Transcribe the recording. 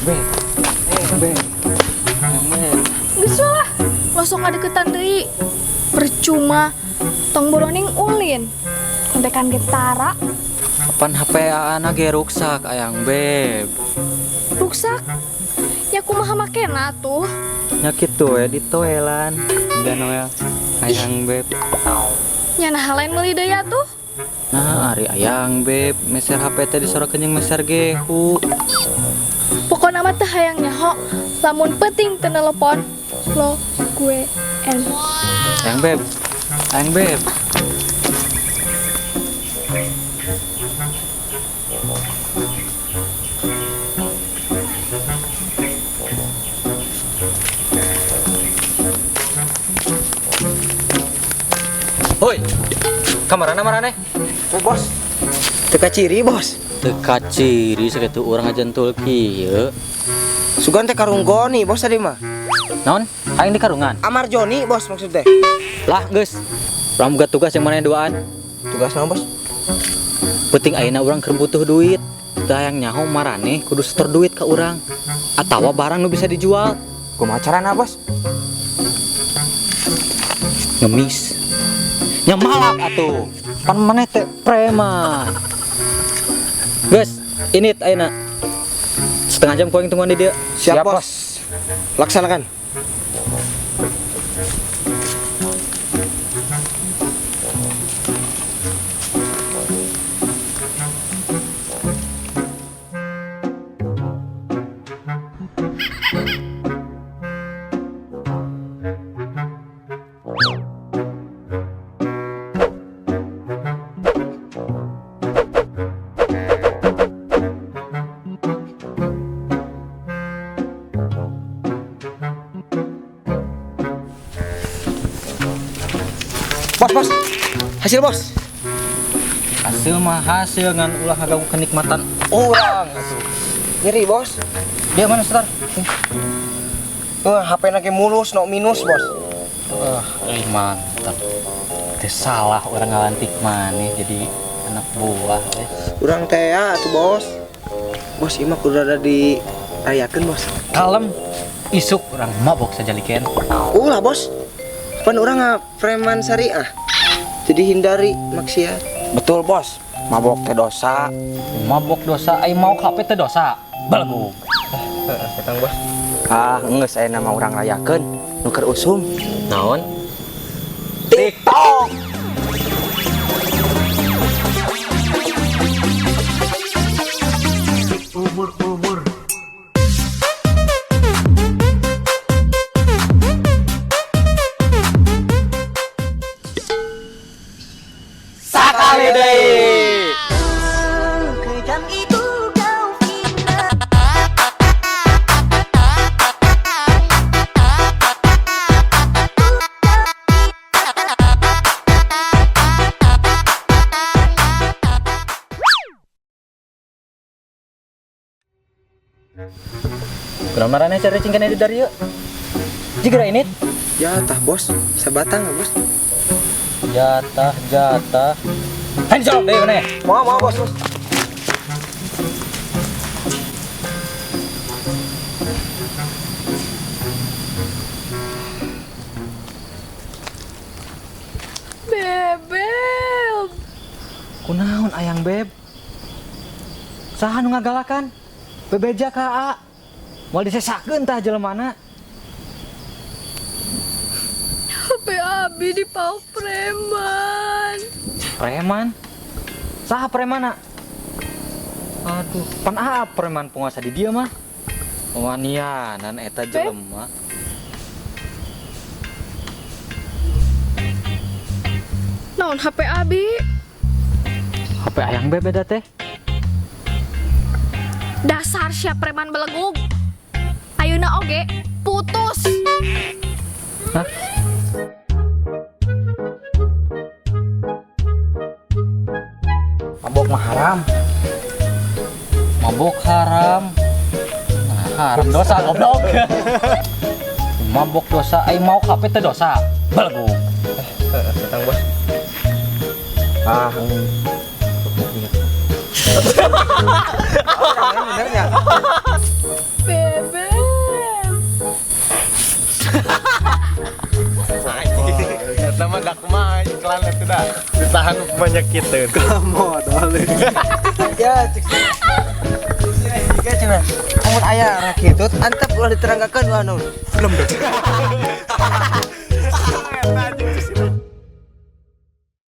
Beb. Beb. Beb. Geus lah, lo sok ngadeukeutan deui. Percuma, tong boroning ulin. Kontekan ge tara. Kapan HP aana ge ruksak ayang beb. Ruksak. Ya kumaha makena tuh? Nya kitu we ditoelan. Dan Noel ayang beb. Nya nah lain meuli deui atuh. Nah, ari ayang beb meser HP teh disorakeun jeung meser gehu. Pokona mah teu hayang nyaho, lamun penting teu nelepon lo gue en. Ayang beb. Ayang beb. Hoi, kamarana marane? Oh, bos. Teka ciri, bos. Teka ciri sakitu urang ngajentul kieu. Sugan teh karung goni, bos tadi mah. Naon? Aing di karungan. Amar Joni, bos maksud teh. Lah, geus. Urang boga tugas yang mana duaan. Tugas naon, bos? Penting ayeuna urang keur butuh duit. Teu hayang nyaho marane kudu setor duit ka urang. Atawa barang nu bisa dijual. Kumaha carana, bos? Ngemis. Nya malak atuh. Pan maneh teh preman. Geus, ini ayeuna. Setengah jam ku aing tungguan di dieu. Siap, bos. Laksanakan. Bos, bos. Hasil, bos. Hasil mah hasil ngan ulah ngaganggu kenikmatan urang atuh. Nyeri, bos. Dia mana setor? HP na ge mulus, no minus, bos. Mantap. Teu salah urang ngalantik maneh jadi anak buah eh. Urang teh ya atuh, bos. Bos, ieu mah kudu rada dirayakeun, bos. Kalem. Isuk urang mabok sajaliken. Ulah, bos. Pan urang preman syariah. Jadi hindari maksiat. Betul, bos. Mabok teh dosa. Mabok dosa, ai mau HP teh dosa. Balgug. Ketang, bos. Ah, geus aya nama urang rayakeun nu keur usum. Naon? TikTok. Umur-umur. Sakali deui. Kejam itu kau fitnah. Kunaon marane cari cingkan di dari yeuh? Jigra ini Jatah, bos. Sebatang, bos. Jatah, jatah. Hain jawab deh maneh. Mau, mau, bos, bos. Bebeb. Kunaon ayang beb? Saha nu ngagalakan? Bebeja ka A. Moal disesakeun tah jelemana. HP abi dipaok preman. Preman? Saha premana? Aduh, pan A preman penguasa di dia mah. Wanianan eta jelema. Naon HP abi? HP ayang beb eta teh. Dasar sia preman belegug. Ayeuna oge putus. Hah? Mabok mah haram. Mabok haram. Nah, haram dosa goblok. Mabok dosa, ai mau HP teh dosa. Belegug. Ketang, bos. Ah, Benernya. Beb. Eta mah dak mah iklan eta dah. Ditahan banyak kitu. Modal. Ya, cek. Jika cenah. Amun aya rakitut antep ulah diterangkakeun, ulah naon. Belum dong.